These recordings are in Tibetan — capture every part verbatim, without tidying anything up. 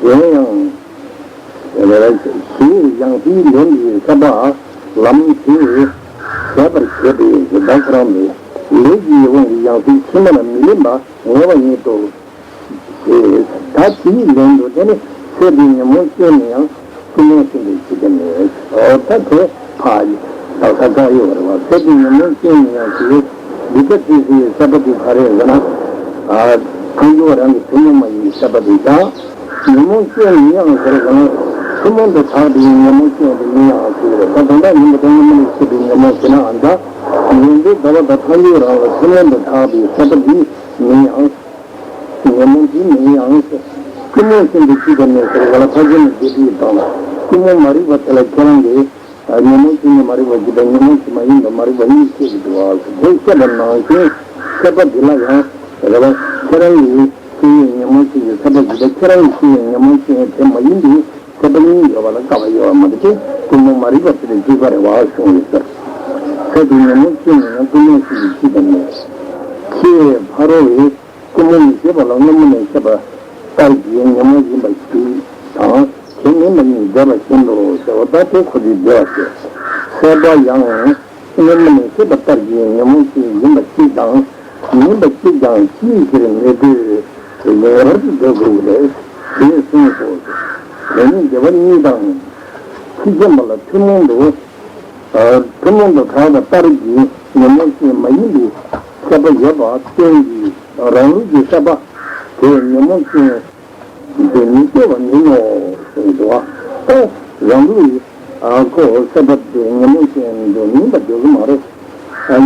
གཞན་ཡང་། ཞེས་ཡང་སྲིད་ལེན་པའི་ཤ་པ་ལམ་དེ་ཟད་པར་བྱེད་པའི་བདག་ཁོ་རང་ལས་ལས་ཀྱི་དབང་གིས་ཡང་སྲིད་ཕྱི་མར་མི་ལེན་པ་ངེས་པ་ཉིད་དོ། ཞེས་ད་དེའི་ལན་དུ་དེ་ནི་ཚེ་འདིའི་ཉོན་མོངས་ཅན་ནི་ཡང་ཀུན་རྨོངས་ཤིང་འདུ་ཤེས་ཀྱི་མེད། འོ་ད་དེ་ཕ་ཡི་བདག་ས་བཀག་ཡོད་པ་རེད་བ། ཚེ་འདིའི་ཉོན་མོངས་ཅན་ནི་ཡང་ཞེས་འདི་ལྟར་ཚིག་ཟིན་ཤ་པ་དེ་ག་རེ་ཟེར་ན། ཐལ་འགྱུར་བ་རང་གི་ཐུན་མོང་མ་ཡིན་པའི་ཤ་པ་དེ་དང་། ཉོན་མོངས་ཅན་ནི་ཡང་ཟེར་གང་ཐུན་མོང་དུ་གྲགས་པའི་ཉོན་མོངས་ཅན་དེ་མི་ཡང་ཞེས་རེད། ད་དོན་དག་ཉིན་མོ་དོན་ཉིན་མོ་ལ་སྐྱེས་པའི་ཉོན་མོངས་ཅན་ནའང་འདྲ། ཡོན་ཏན་ཟླ་བ་དང་ཐལ་འགྱུར་རང་ལ་ཐུན་མོང་དུ་གྲགས་པའི་ཤ་པ་དེ་མི་ཡང་། ཉོན་མོངས་དེ་མིན་ཡང་། ཀུན་རྨོངས་ཤིང་འདུ་ཤེས་ཀྱི་མེད་ཟེར་བ་ལ་ཕར་ཕྱིན་ལ་རྗེས་ཕྱིན་དང་། ཀུན་རྨོངས་མ་རིག་པ་དེ་ལ་ཁྱེད་རང་གིས་ཉོན་མོངས་ཤིང་ནི་མ་རིག་པ་ཞིག་དང་ཉོན་མོངས་ཤིང་མ་ཡིན་པ་མ་རིག་པ་གཉིས་བཤད་ཀྱི་འདུག་ཨ། དེ་བཤད་པ་ནང་བཞིན་ཤ་པ་འདི་ལ་ཡང་རེ་བ་ཁྱེད་རང་གིས་ཤེས་ཡོན་ཉོན་མོངས་ཤིང་གི་ཤ་པ་ཞིག་དང་ཁྱེད་རང་གིས་ཤེས་ཡོན་ཉོན་མོངས་ཤིང་དེ་མ་ཡིན་པའི་ཤ་པ་གཉིས་ཡོད་པ་ལ་བཀག་པ་ཡོད་པ་མ་གཏོགས་ཀུན་རྨོངས་མ་རིག་པ་དེ་ལ་གཅིག་པ་རེད་བ་གསུངས་ཡོད་ཟེར། ཤ་དེ་ཉོན་མོངས་ཤིང་ནི་ཡང་ཀུན་རྨོངས་ཤིང་གི་ཤིང་དང་མེད། ཁྱེད་ཕ་རོལ་བའི། ཀུན་རྨོངས་མི་ཤེས་པ་ལ་སྔོན་མོ་ནས་ཤེས་པ་ལྟར་གྱི་ཉོན་མོངས་ཡིན་པ་ཞིག་དང་དེ་མིན་པ་གཉིས་འདོད་པ་བཞིན་དུ་ཟེར་བ་ལྟར་དེ་ཁོ་ཚོས་འདོད་པ་བྱེད། ཤེས་པ་ཡང་སྔོན་མོ་ནས་ཤེས་པ་ལྟར་གྱི་ཉོན་མོངས་ཤིག་ཡིན་པ་གཅིག་དང་མིན་པ་གཅིག་ཀྱང་ཅིའི་ཕྱིར་མི་འདོད། ངེས་པར་དུ་འདོད་དགོས་ཀྱི་རེད་ཞེས་གསུངས་སོ། དེ་ནི་འདོད་པ་གཉིས་དང་ཕྱིས་འབྱུང་བ་ལ་ཐུན་མོང་དུ། ཐུན་མོང་དུ་གྲགས་པ་ལྟར་གྱི་ཉོན་མོངས་ཅན་མ་ཡིན་པའི་ཤེས་པ་ཡོད་པ་སྟོན་གྱི་རང་ལུགས་ཀྱི་ཤེས་པ་དེ་ཉོན་མོངས་ཅན་དུ་མི་སྐྱེ་བ་མིན་ནོ་གསུངས་འདུག་བ། ད་རང་ལུགས་ཀྱི་ཁོ་ཤེས་པ་དེ་ཉོན་མོངས་ཅན་དུ་མིན་པ་འདོད་ཀྱི་མ་རེད།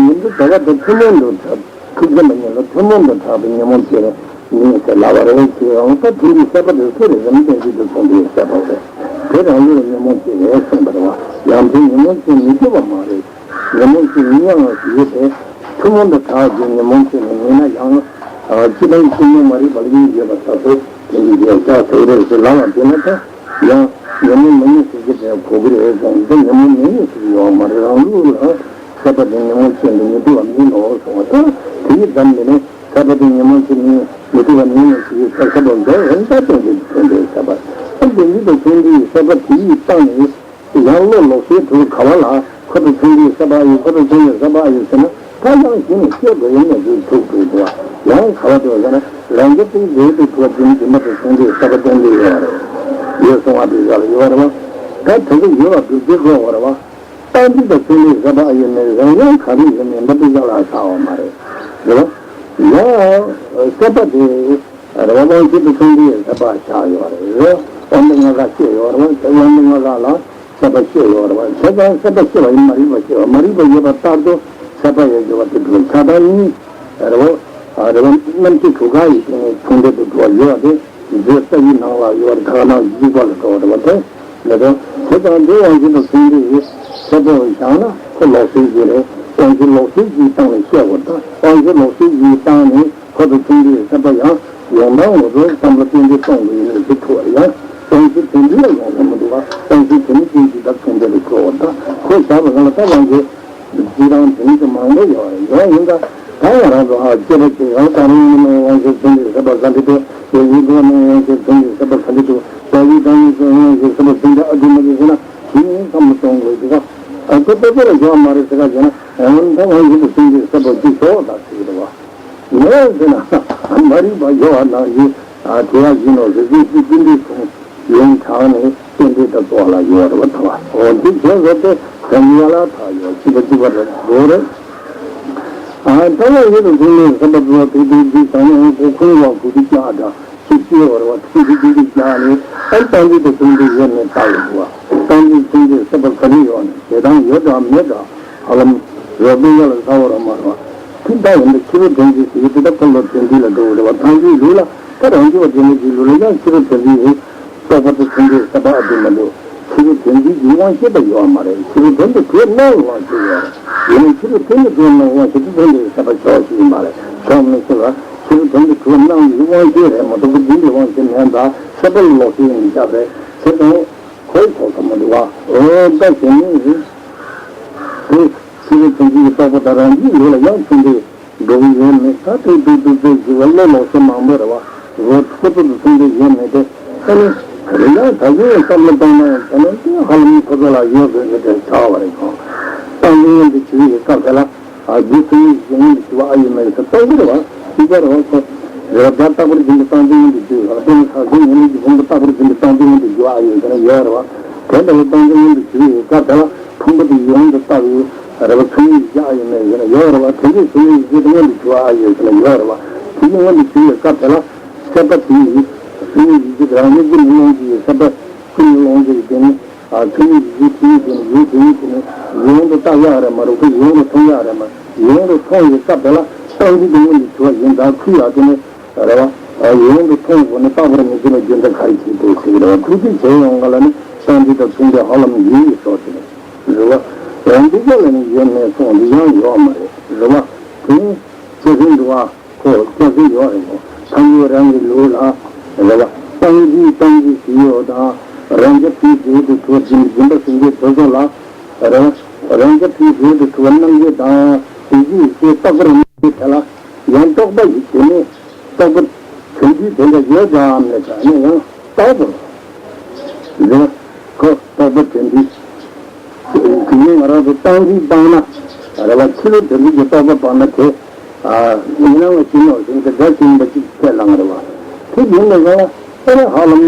ཉིན་དུ་འདོད་པ་དེ་ཐུན་མོང་དུ་གྲགས་ཐུགས་བསམ་པ་ཉིད་ལ་ཐུན་མོང་དུ་གྲགས་པའི་ཉོན་མོངས་ཅན་མིན་ཟེར་ལབ་པ་རེད་ཅེས་འོང་ད་དེ་འདྲའི་ཤེས་པ་དེ་སུ་རེད་ཟེར་ན་གཏན་ཚིགས་སུ་སོང་དུས་ཤེས་པ་རེད། དེ་རང་ལུགས་ཉོན་མོངས་ཅན་རེད་གསུངས་པ་རེད་བ། ཡང་དེ་ཉོན་མོངས་ཅན་མི་སྐྱེ་བ་མ་རེད། ཉོན་མོངས་ཅན་མིན་ཡང་ཞེས་ཏེ། ཐུན་མོང་དུ་གྲགས་ཀྱི་ཉོན་མོངས་ཅན་ནི་མིན་ན་ཡང་། སྤྱི་དང་ཀུན་རྨོངས་མ་རིག་པ་ལ་གཉིས་ཡོད་པ་ལྟ་བུ་དེ་འདྲའི་ཡོད་ཀྱང་ཐུག་རེད་ཟེར་ལབ་པ་དེ་ལ་ད་ཡང་ཉོན་མོངས་མ་ཡིན་ཟེར་གྱི་དེ་གོ་གི་རེད་གསུངས་འདི་ཉོན་མོངས་མེད་ཉིད་ཟེར་གྱི་ཡོད་མ་རེད། རང་ལུགས་ལ་ཤེས་པ་དེ་ཉོན་མོངས་ཅན་དུ་མི་འདུ་བ་མིན་ནོ་གསུངས་པ་ད་དེ་ཡི་ཙམ་མིན་ནས་ཤེས་པ་དེ་ཉོན་མོངས་ཅན་མིན་མི་འདུ་བ་མིན་ནོ་ཞེས་ཤེས་པ་འདི་འོན་ཀྱང་དོན་དེ་དོན་དེ་ཤེས་པ་ཨ་དོན་དེ་དང་དོན་དེ་ཤེས་པ་དེ་ཡི་སྟེང་ནས། ཡང་བློ་ལོག་སའི་དུས་ག་བ་ལ་ཁོ་ཚོ་མཚོན་དུས་ཤེས་པ་ཡོད། ཁོ་ཚོ་མཚོན་དུས་ཤེས་པ་ཡོད་ཟེར་ན་ད་ཡང་གཞི་ནས་ཤེས་དགོས་ཡོད་མེད་ཀྱི་ཐུག་དགོས་འདུག་བ། ཡང་ག་བ་འདུག་ཟེར་ན་རང་རྒྱུ་དེ་འདོད་དུ་ཐུག་པ་དེ་ནི་རྒྱུ་མ་དེ་མཚོན་དུས་ཤེས་པ་སྟོན་དུས་ཡོད་རེད། ཡོད་གསུང་བ་དེ་ཡོད་ལ་ཡོད་རེད་བ། ད་དེ་ཚོ་ཡོད་ལ་འདུག་རྒྱུ་དགོས་བ་རེད་བ། རྟག་འཇིག་དང་མཚོན་དུས་ཤེས་པ་ཡོད་མེད་རང་ཡང་ག་རེ་ཡོད་མེད་འདི་དཔེ་ཡག་ལ་ཆགས་པ་མ་རེད། རེད་བ། ཡང་ཤེས་པ་དེ། རེད་བ། དབང་ཤེས་དང་མཚོན་དུས་ཤེས་པ་ཆགས་ཡོད་རེད། དབང་པོ་ལྔ་ཀ་ཤེས་ཡོད་རེད་བ། དབང་པོ་ལྔ་ཀ་ལ་ཤེས་པ་ཤེས་ཡོད་རེད་བ། ཤེས་པ་ཤེས་པ་ཤེས་པ་ཡིན་མ་རིག་པ་ཤེས་པ་མ་རིག་པ་ཡོད་པ་ལྟར་དུ་ཤེས་པ་ཡོད་དགོས་པ་དེ་འགྲོ་ཆགས་སྡང་གཉིས་རེད་བ། རེད་བ། རྣམ་ཤེས་དྲུག་ཀ་ཡི་སྟེང་ནས་ཆུང་འབྲིང་དུ་འགྲོ་བ་ཡོད་པ་དེ་མཛོད་རྩ་བཞིའི་ནང་ལ་ཡོད་པ་དེ་ག་ནང་འཇིག་པ་ལ་འགྲོ་བ་རེད་བ། དེ་ལ་དོན་དེ་དང་དེ་དབང་ཤེས་དང་མཚོན་དུས་ཤེས་པ་བཞག་ན་ཁོ་ལོག་སྲེད་ཀྱི་རེད། དབང་ཤེས་ལོག་སྲེད་ཀྱི་སྟེང་ནས་ཤེས་དགོས་ད་དབང་ཤེས་ལོག་སྲེད་ཀྱི་སྟེང་ནས། ཁོ་ཚོ་མཚོན་དུས་ཤེས་པ་ཡང་ཡོང་སྟངས་ངོ་ཚོ་བསམ་པ་ཏན་ཏན་གཏོང་དགོས་ཡིན་ནས་ཞུ་ཐུབ་པ་ཡང་དབང་ཤེས་དོན་འདི་ལ་ཡོང་ས་མི་འདུག་བ། དབང་ཤེས་དོན་ཅན་གྱི་བདག་མཚོན་དུ་རེ་གོ་བ་དང་ཁོ་བཞག་པ་གང་ལ་ད་དབང་ཤེས་འདི་དང་དོན་གྱི་མང་པོ་ཡོད་རེད། ཡོད་ཡིན་ད་ད་ང་རང་ཚོ་ཨ་སྐྱེ་བ་སྐྱེ་གང་དང་རིང་མིན་ནོ་དབང་ཤེས་མཚོན་དུས་ཤེས་པ་ག་འདྲ་འདུག་ཡོད་ཡིན་དགོས་ནོ་དབང་ཤེས་མཚོན་དུས་ཤེས་པ་ག་འདྲ་འདུག་ད་ཡིན་དང་ཡིན་ཚོ་དབང་ཤེས་ཤེས་པ་དོན་འདི་ཨ་འདུག་མ་འདུག་ཟེར་ན་དེ་ནས་བསམ་བློ་གཏོང་དགོས་འདུག་བ། ཨ་ཁོ་ལྟ་ཚུལ་ལ་འགྱུར་བ་མ་རེད་ཟེར་ག་བྱས་ན་ཡང་ད་དབང་ཤེས་དང་མཚོན་དུས་ཤེས་པ་གཅིག་ཞོག་ད་ཟེར་གི་འདུག་བ། ངས་ཟེར་ན་མ་རིག་པ་ཡོད་པ་ནང་བཞིན་དེ་ཡང་ཡིན་ནོ་ཟེར་ཚུལ་གྱི་ཀུན་འདུས་གསུམ་ཡོངས་གྲགས་ནས་རྟེན་འབྲེལ་དང་རྩོལ་བ་ལ་ཡོད་རེད་བ། ད་བ་འོ་འདི་བྱས་ཟེར་ཏེ་དོན་ཡ་ལ་ཐག་ཡོད་གཅིག་པ་གཅིག་པ་རེད་འགྲོ་རེད། ཨ་ད་དབང་ཤེས་དང་མཚོན་དུས་ཤེས་པ་རྩོལ་བ་དེ་དེ་འདི་བྱ་ཡང་ཁོ་ཁོང་བ་གུ་དུ་ཀྱག་འདྲ་ཅིག་སྐྱེ་བ་རེད་བ། ཐུགས་རྗེ་ཅན་གྱི་ཀྱག་ནི་ཨ་རྟག་འཇིག་དང་མཚོན་དུས་ཡོད་མེད་བལྟ་ཡོད་འདུག་བ། རྟག་འཇིག་མཚོན་དུས་ཤེས་པ་ག་རེ་ཡོད་ནས་ཞེ་སྡང་ཡོད་འདྲ་མེད་འདྲ། ཧ་ལམ་རོ་སྦེ་ཡ་ལ་ས་བ་ར་མ་ར་བ། ཐིག་ད་ཡིན་པའི་ཕྱི་རོལ་དོན་གྱི་ཟེར་གྱི་དེ་ད་ཁོ་ལ་དོན་འདི་ལ་འགྲོ་བ་རེད་བ། ཐང་རྒྱུད་ལུགས་ལ་ད་རང་རྒྱུད་པ་དེ་ནི་རྒྱུད་ལུགས་ལ་ཡང་ཕྱི་རོལ་དོན་གྱི་ཡིན། རྟོག་པ་དང་མཚོན་དུས་ཤེས་པ་ཨ་དེ་མ་འདུག་ཕྱི་རོལ་དོན་གྱི་ཡིན་དབང་ཤེས་པ་ཡོད་མ་རེད། ཕྱི་རོལ་དོན་དུ་གྲུབ་སྣང་དབང་ཤེས་ཡོད་རེད། ཡིན་ཕྱི་རོལ་དོན་དུ་གྲུབ་སྣང་དབང་ཤེས་དེ་མཚོན་དུས་ཤེས་པ་ཞོག་ཞིག་ཡིན་པ་རེད། ཞོག་མི་ཤེས་པ་ཕྱི་རོལ་དོན་དུ་གྲུབ་སྣང་གི་དབང་ཤེས་རེད་མ་གཏོགས་རྒྱུད་འདི་དབང་ཤེས་མེད་པ་ཤེས་པ་ལ་ལོག་ཤེས་ཡིན་ཀྱག་རེད་ཟེར་དང་། ཁོའི་ཐོག་ཐོག་མ་འདུག་བ། འོ་ད་གཞན་ནི་དེ་ཕྱི་རོལ་དོན་གྱི་རྟོག་པ་དང་རང་རྒྱུད་ལུགས་ལ་ཡང་མཚོན་དུས་འགྲོ་གི་ཡོད་མེད་ད་དུ་དུ་དུ་དུ་ཞུ་བ་བློ་ལོག་ཤེས་མང་པོ་རེད་བ། འོ་ཁོ་ཚོ་དུ་མཚོན་དུས་ཡོད་མེད་དེ་ཨ་ནི་ རེད་ཡ། ད་གིན་བསམ་བློ་བཏང་ན་ཡང་དེ་ནས་ཧ་ལམ་ཁོ་ཚོ་ལ་ཡོད་དགོས་ཀྱི་དེ་ཆགས་པ་རེད་ཀྱང་། བཏང་སྙོམས་དེ་བྱེད་ཡི་སྐབས་དེ་ལ། ཨ། རྒྱུ་ཚོགས་གཉིས་ཀྱི་སྔོན་དུ་ཞུ་བ་ཨ་ཡོད་མེད་ཟེར་རྟོགས་ཀྱི་རེད་བ། ཤེས་ཀྱི་རེད་བ་ཁོ། རེད་བ། སྒྲ་རྟག་པར་འཛིན་པའི་སྟངས་དེ་སྔོན་དུ་ཞུ་ཡོད་ལ། དཔེར་ན་ཟག་བཅས་ཉོན་མོངས་ཀྱི་ཕུང་པོ་རྟག་པར་འཛིན་པའི་སྟངས་དེ་སྔོན་དུ་ཞུ་བ་ཨ་ཡོད་ཟེར་ན་ཡོད་རེད་བ། དེ་ལྟ་བུའི་སྟངས་དེ་སྔོན་དུ་ཞུ་ཡི་སྐབས་དེ་ལ་ཕུང་པོ་དེ་ཡུལ་དབང་དུ་བཏགས་པའི་རེད་བ། ཚོགས་གཉིས་ཡིད་བྱེད་ཨ་ཡོད་མེད་ཟེར་ན་ཡོད་རེད་བ། དེ་འདྲའི་ཚོགས་གཉིས་ཡིད་བྱེད་དེ་སྔོན་དུ་ཞུ་བ་ཨ་ཡོད་ཟེར་ན་ཡོད་རེད་བ། དེ་གཉིས་སྔོན་དུ་ཞུ་ཡི་སྐབས་དེ་ལ། སེམས་པ་དེ་ཡིས་སེམས་ཉིད་ཀྱི་རང་ཉིད་ཀུན་ནས་སློང་གི་ཡོད། སེམས་པ་ཀུན་ནས་སློང་གི་ཡོད་དེ་ནི། ཨ། ཚོགས་གཉིས་ཀྱི་ཡུལ་དེ་ཡིས་དེ་ནི་ཡུལ་དེ་ཡིས་དེ་ནི་ཡིད་དབང་དུ་བཏགས་ཡག་རེད་མ་རེད། ཁོ་ཡིད་དབང་དུ་མཐོང་ཡག་རེད་མ་རེད། ཡིད་དབང་དུ་མཐོང་བའི་སྐབས་དེ་ལ་སྟངས་འཛིན་དེ་སྔོན་དུ་ཞུ་བ་ཡིན་ད་ཁུལ་ཡག་དེ་ནི་རེད་བ། ཨ། ཡིད་དབང་དུ་མཐོང་དགོས་ནི་རྟག་པར་མི་འཛིན་པའི་རྒྱུ་མཚན་ག་རེ་བྱེད་དགོས་ཟེར་གི་རེད་བ། ཐུགས་རྗེ་ཆེ་ཡོང་ག་ལ་ནི་སྟངས་འཛིན་དང་མཚུངས་པའི་ཧ་ལམ་ཡིད་ཡིད་སོགས་དེ་ནི་རེད་བ། ཡང་འདི་ག་ལ་ནི་ཡོད་མེད་སོགས་འདི་ཡང་ཡོད་མ་རེད། རེད་བ། དེ་ནི་ཅི་ཟེར་འདུག་བ། ཁོ་སྐྱོན་ཟེར་ཡོད་རེད་མོ། ཐམས་ཅད་རང་གི་ལུགས་ལ། རེད་བ། སྟངས་འཛིན་སྟངས་འཛིན་ཞིག་ཡོད་དང་། རང་རྐྱ་འཕེལ་འགྲིབ་ཏུ་གྲུབ་པ་འཛིན་འཛིན་པ་ཟེར་མཁན་དེ་ཚོ་ལ། རེད་བ། རང་རྐྱ་འཕེལ་འགྲིབ་ཏུ་གྲུབ་པ་རྣམ་འབྱེད་དང་། དེ་ཅིའི་ཕྱིར་རྟག་པར་རྣམ་འབྱེད་དེ་ལ་ཡང་རྟོག་པ་ཡིས་དེ་ནི་རྟོག་པ་དོན་འདི་དེ་འདྲ་ཡོད་ཀྱང་མེད་ཀྱང་ནི་ཡང་རྟོག་པ། རེད་བ། ཁོ་རྟོག་པ་དོན་འདི། དེ་ནི་ང་རང་ཚོ་སྟངས་འཛིན་སྤངས་ན། རེད་བ། ཕྱི་རོལ་དོན་འདི་ཀྱི་རྟོག་པ་སྤངས་ན་དེ། ཨ། མི་སྣང་བ་ཞིག་ནོ་ཟེར་ཏེ་སྒྲ་ཞིག་ཡིན་པ་ཅིག་ཁས་བླངས་རེད་བ། དེ་ཡིན་ནས་ཡང་ཨེ་རེད་ཧ་ལམ།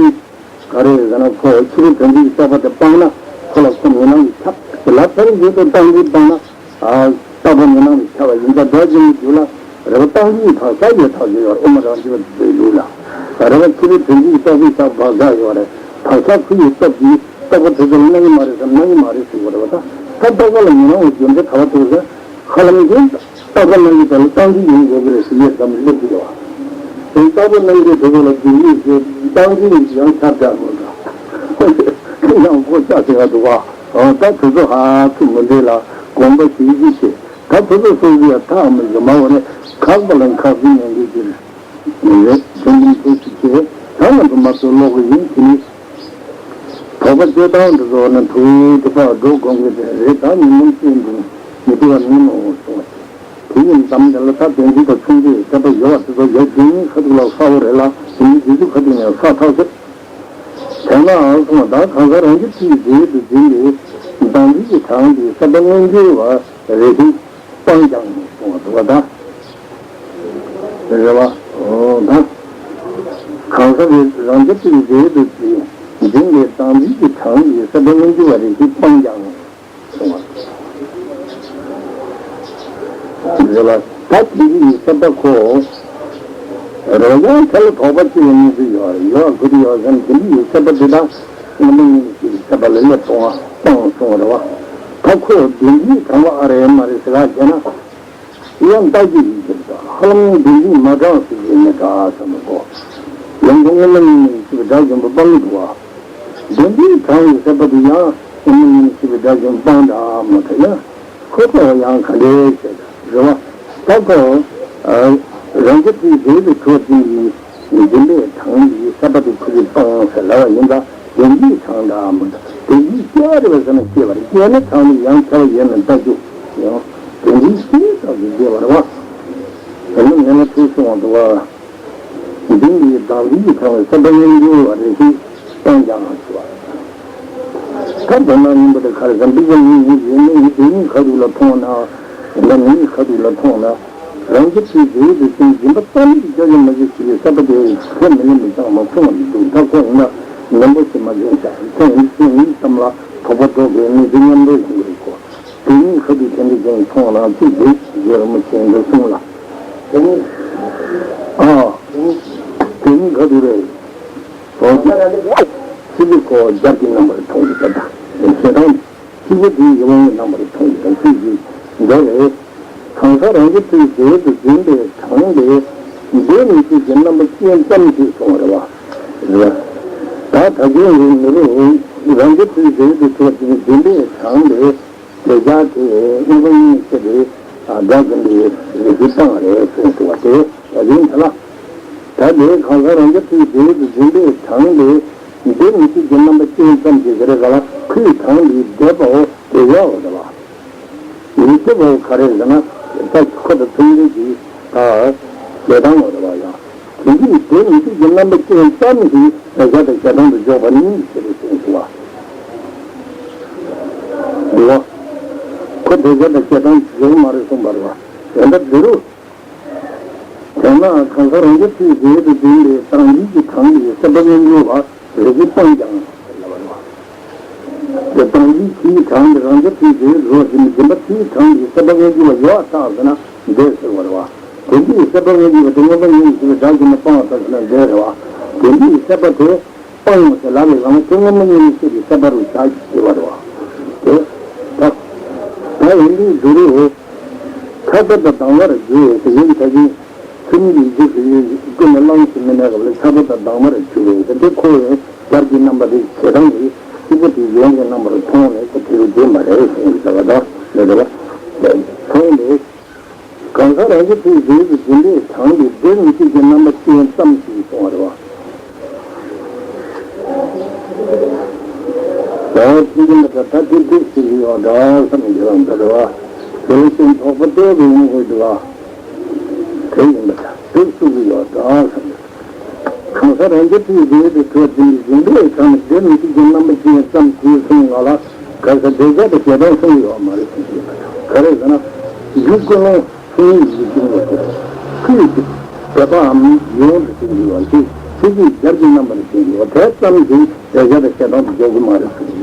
ག་རེ་ཟེར་ན་ཁོ་ཕྱི་རོལ་དོན་འདི་ཀྱི་རྟོག་པ་དེ་སྤངས་ན་ཁོ་ལ་ཁོ་མི་སྣང་བས་ཁྱབ། དེ་ལ་ཕན་རྒྱུ་དང་སྟངས་འཛིན་སྤངས་ན། ཨ། རྟོག་པ་མི་སྣང་བས་ཁྱབ་པ་ཡིན་ཙང་སྒྲ་འབྱུང་གི་རྒྱུ་ལ་རེད་བ། སྟངས་འཛིན་བག་ཆགས་ཡོད་ཐག་ཆོད་ཡོད་རེད། དབུ་མ་རང་རྒྱུད་པ་དེའི་ལུགས་ལ། རེད་བ། ཕྱི་རོལ་དོན་འདི་ཀྱི་རྟོག་པའི་ཆ་བག་ཆགས་ཡོད་རེད། བག་ཆགས་ཁོ་ཡི་སྟོབས་ཀྱིས་རྟོག་པ་དེ་ཚོ་ལ་སྣང་གི་མ་རེད་ཟེར་ན་སྣང་གི་མ་རེད་ཟེར་དགོས་རེད་བ། ད་ད་རྟོག་པ་ལ་མི་སྣང་བའི་རྒྱུ་མཚན་ག་བ་འདུག་ཟེར། ཧ་ལམ་གྱིས་རྟོག་པ་སྣང་གི་དེ་ལ་སྟངས་འཛིན་ཡོང་དགོས་ཀྱི་རེད་ཟེར་ཡས་ཙམ་སླེབས་ཀྱི་རེད་བ། དེ་རྟོག་པ་སྣང་གི་དེ་ཚོ་ལ་རྒྱུ་ཡིས་ཟེར་སྟངས་འཛིན་ཡང་ཁྱབ་བསྡད་མོད་ད། ཡང་ཁོ་ཆ་ཟེར་བ་འདུག་བ། ད་དེ་ཚོ་ཧ་ཚུགས་མི་འདུག་ལ་དགོངས་པ་ཞིག་ཞིག་བྱེད། ད་ཁོ་ཚོ་སོ་སོའི་ཐག་མི་ཡོད་མ་འོ་ནས་ཁག་པ་ལ་ཁག་པའི་ངན་འགྲོ་གྱི་རེད། དོན་དམ་ཐུགས་སུ་ཆེ། ད་ང་ཚོ་མ་ཚོ་ཀློག་གི་ཡིན་དེ་ནི། དོགས་པ་བཅད་སྟངས་འདི་ཚོ་ནི་ཐུགས་དེ་ཕར་འགྲོ་དགོངས་ཀྱི་དེ་རེད། ད་ཉིན་མོ་བཅད་འདུག་མི་འདུག་བ་མིན་ནོ་གསུངས་པ་དེ་ཡིན་ཙམ་དེ་ལ་ད་དོན་གྱི་དང་མཚུངས་པའི་དད་པ་ཡོད་བ་དེ་ཚོ་ཡོད་དེ་ནི་ཁ་ཐུག་ལ་ས་འོ་རེད་ལ་དེ་ནི་རྗེས་སུ་ཁ་ཐུག་ནས་ས་ཐག་ཆོད། དེས་ན་ཨང་སོང་བ་དང་གང་ཟག་རང་རྒྱུད་ཀྱི་རྗེས་སུ་འཛིན་པའི་བདག་འཛིན་གྱི་གྲངས་དེ་སེམས་པ་མངོན་གྱུར་བ་རེ་ཞིག་སྤང་ཀྱང་གསུང་བ་འདུག་བ་དང་། རེད་བ། འོ་ན། གང་ཟག་རང་རྒྱུད་ཀྱི་རྗེས་སུ་འཛིན་པའི་བདག་འཛིན་གྱི་གྲངས་དེ་སེམས་པ་མངོན་གྱུར་བ་རེ་ཞིག་སྤང་ཀྱང་། རེད་བ། ད་དེ་འདྲ་ཡི་སེམས་པ་ཁོ། རོ་ཡང་དེ་ལ་དོགས་པ་གཅིག་ལ་གཉིས་ཀྱི་ཡོད་རེད། ཡོད་དགོས་ཀྱི་ཡོད་ཟེར་ན་དེ་འདྲ་ཡི་སེམས་པ་དེ་དག་སྔོན་མ་གཉིས་ཀྱི་སེམས་པ་ལ་སླེབས་སོང་བ་སྤངས་སོང་བ་རེད་བ། ད་ཁོ་བདེན་འཛིན་དྲང་བ་ཨ་རེད་མ་རེད་ཟེར་ལ་བྱས་ན། ཡང་ལྟ་རྒྱུ་ཡིན་གྱི་རེད། ཧ་ལམ་བདེན་འཛིན་མ་དྲང་ཟེར་གྱི་མི་འདྲ་བསམ་གོ། ཡང་ཁོ་སྔོན་མ་གཉིས་ཀྱི་སེམས་པ་དགྲ་བཅོམ་པ་སྤངས་འདུག་བ། བདེན་འཛིན་དྲང་བའི་སེམས་པ་དེ་ཡང་སྔོན་མ་གཉིས་ཀྱི་སེམས་པ་དགྲ་བཅོམ་པ་སྤངས་འདྲ་མ་དྲང་ཡང་། ཁོ་ཚོ་ཡང་ག་འདྲའི་བྱས་རེད་བ། ད་ཁོ། རང་རྒྱུད་དེའི་རྗེས་སུ་འགྲོ་བཞིན་པའི་འཛིན་པའི་གྲངས་ཀྱི་སེམས་པ་དེ་ཁོ་ཚོས་སྤངས་ཟེར་ལབ་པ་ཡིན་ད། དོན་གྱི་གྲངས་འདྲ་མི་འདྲ། དོན་གྱི་སྐྱེ་བ་རེད་པ་ཟེར་ན་སྐྱེ་བ་རེད། སྐྱེ་ན་གྲངས་ནི་ཡང་ཁྱབ་པ་ཡོད་མེད་ལྟ་རྒྱུ་ཡང་། དོན་གྱི་སྐྱེ་བ་ཙམ་གྱིས་སྐྱེ་བ་རེད་བ། དེ་ནི་ངས་ན་ཐུགས་སྲུང་བ་འདུག་བ། འདི་ནི་བདག་འཛིན་གྱི་གྲངས་ལས་སེམས་པ་མངོན་གྱུར་བ་རེ་ཞིག་སྤང་ཀྱང་ཞུ་བ། ད་དོན་ན་ཡིན་པ་དེ་ག་རེ་ཟེར་ན་འདི་ཀྱང་ངས་ཡིན་ཟེར་ནས་ངས་དེ་ཉིད་ཁ་ཐུག་ལ་མཐོང་ན། ཡིན་ན་ངས་ཁ་ཐུག་ལ་མཐོང་ན། རང་རྒྱུད་ཀྱི་རྗེས་སུ་ཕྱིན་འཛིན་པ་ཙམ་གྱིས་སྐྱོ་ཤས་མ་སྐྱེ་ཞེས་པའི་བསླབ་པ་དེ་ཁས་མི་ལེན་པའི་ཅང་མ་གསུངས་པ་མི་འདུག་ད་ཁོ་ཡིན་ན་ནན་པོ་ཞིག་མ་འཛིན་བྱ། ཁོ་ཡིན་ཕྱིན་ཡིན་ཙམ་ལ་དོགས་པ་འགྲོ་དགོས་ནི་དེ་མཉམ་དུ་ཡོང་གི་རེད་ཁོ། དེ་ཉིད་ཁ་ཐུག་དེ་འདྲ་ཅན་མཐོང་ན་ཅི་བྱེད་ཞེས་རི་མོ་ཆེན་འདི་གསུངས་ལ། དེ་ནི། ཨ། དེ་ཉིད་ཁ་ཐུག་རེད། ཨོ། ཚིག་གི་ཁོ་རྒྱབ་ཀྱི་རྣམ་པར་མཐོང་གི་ད་ལྟ། ཞེ་སྡང་། ཚིག་གི་དེའི་ཡིད་དབང་གི་རྣམ་པར་མཐོང་གི་ད་ཚིག་གི་འདི་རེད། གང་ཟག་རང་རྒྱུད་དེའི་རྗེས་སུ་འཛིན་པའི་གྲངས་དེ། འདོད་ནུས་ཤེས་ཀྱི་རྣམ་པ་ཅན་ཙམ་ཞིག་གསུངས་པ་རེད་བ། རེད། ད་ད་གིན་རིང་མི་རུང་། རང་རྒྱུད་དེའི་རྗེས་སུ་འགྲོ་བཞིན་འཛིན་པའི་གྲངས་དེ། དེ་ཡང་དེ་དངོས་པོ་གཉིས་ཆེ་བའི་དགྲ་བཅོམ་པའི་རིགས་ཀྱི་སྤང་རེད་གསུངས་འདུག་བ། དེ་ཡིན་ད་ལ། ད་དེ་གང་ཟག་རང་རྒྱུད་དེའི་རྗེས་སུ་འཛིན་པའི་གྲངས་དེ་འདོད་ནུས་ཤེས་ཀྱི་རྣམ་པ་ཅན་ཙམ་ཞིག་རེད་ག་ལ་ཁོའི་གྲངས་འདི་འདོད་པའོ་དེ་ཡང་འོ་དེ་ལ། མི་འདོད་པའོ་ག་རེ་ཟེར་ན་ད་ཁོ་དང་མཚུངས་ལྡན་གྱི་ད་ཞེ་སྡང་འོ་དེ་ལ་ཡང་། དེ་འདྲའི་སྡེ་ཉི་ཤུ་གི་རྣམ་པ་ཅན་ཙམ་ཞིག་འདོད་ཆགས་དང་ཞེ་སྡང་དུ་འཇོག་པ་ནི་ཞེས་པའི་ཚིག་འདུག་བ། འདུག་བ། ཁོ་འདོད་ཆགས་དང་ཞེ་སྡང་དུ་འཇོག་མ་རེད་གསུངས་པ་རེད་བ། དེ་འདྲ་འདི་རུ། དེས་ན་གང་ཟག་རང་རྒྱལ་ཕྱིར་འགྱུར་དུ་འཛིན་པའི་བདག་འཛིན་གྱི་གྲངས་ཀྱི་སྲེད་པ་མངོན་གྱུར་བ་རེ་ཞིག་སྤངས་ཀྱང་ཟེར་བ་རེད་བ། དེ་བདག་འཛིན་གྱི་གྲངས་ཀྱི་རང་རྒྱལ་ཕྱིར་འགྱུར་རོ་ཞེས་འཛིན་པ་དེའི་གྲངས་ཀྱི་སྲེད་པ་མངོན་གྱུར་བ་ཡོད་པར་ཐལ་ཟེར་ན་འདོད་ཟེར་བ་རེད་བ། དེ་འདྲའི་སྲེད་པ་མངོན་གྱུར་བ་དེ་མངོན་པ་མངོན་གྱུར་ཞེས་པའི་སྒྲ་གྱིས་ནི་སྤངས་པར་ཐལ་ཟེར་ན་འདོད་རེད་བ། དེ་འདྲའི་སྲེད་པ་དེ། སྤང་ངོ་ཞེས་ལབ་པའི་ལམ་དེ་སྔོན་མ་ཉིད་ནས་སྐྱེས་པའི་ཁྱད་པར་རུ་བྱ་ཞེས་པ་རེད་བ། དེ། ད། ད་ཡིན་དུས་འདི་རུ། ཆགས་པ་དང་སྡང་བར་འགྱུར་བས་ཟེར་ཡིན་ད་གིན། ཆུ་མིག་ཡིད་ཀྱི་ཟེར་ཡོད་ཀུན་ནས་བླངས་ཤིང་མི་གནས་སྐབས་ལ་ཆགས་པ་དང་སྡང་བར་འགྱུར་བས་ཟེར་དེ་ཁོ་བོའི་རྒྱབ་ཀྱི་རྣམ་པ་དེ་ཞེ་སྡང་གི་སྐྱེས་བུ་དེ་གཞན་གྱི་རྣམ་པར་མཐོང་ནས་ཀྱི་དེ་རུ་བརྗོད་མ་རེད་གསུངས་ཀྱི་བྱ་བ་དང་ལས་རེད་བ། མཐོང་ནས། གང་ཟག་རང་རྒྱལ་ཕྱིར་འགྱུར་དུ་འཛིན་པའི་གྲངས་དེ་སྡེ་ཉི་ཤུ་གི་རྣམ་པ་ཅན་ཙམ་ཞིག་གསུངས་པ་རེད་བ། ད་ཅི་ཡིན་པ་ད་ད་དེ་སྡུག་ཅིག་ཡོད་འདྲ་བསམ་གྱི་ལམ་ད་རེད་བ། དེ་ལ་ཞེན་དོགས་པ་ལྟོས་པའི་ཡོང་དགོས་འདུག་བ། དེ་ཡིན་པ་ད་སྡུག་ཅིག་ཡོད་འདྲ་བསམ་གྱི། གང་ཟག་རང་རྒྱལ་ཕྱིར་འགྱུར་དུ་འགྲོ་འཛིན་པའི་འཛིན་པའི་གྲངས་སྡེ་ཉི་ཤུ་གི་རྣམ་པ་ཅན་ཙམ་ཞིག་གསུངས་ང་ལ། ག་ས་འདོད་ཆགས་དང་ཞེ་སྡང་གསུམ་ཡོད་མ་རེད་ཟེར་གྱི་ཡོད་པ་དང་། ག་རེ་ཟེར་ན། རྒྱུ་ཀུན་སློང་ཆོས་ཉིད་ཀྱི་སྐྱེ་གནས་དེ། ཆོས་ཀྱི་དད་པའམ་ཡིད་འོང་དུ་ཞེན་གྱི་ཡོད་ཅིང་ཆོས་ཀྱི་རྒྱབ་ཀྱི་རྣམ་པར་ཞེན་གྱི་ཡོད་དེ་ཙམ་གྱིས་འདོད་ཆགས་དང་ཞེ་སྡང་དུ་འཇོག་གི་མ་རེད་ཟེར་གྱི་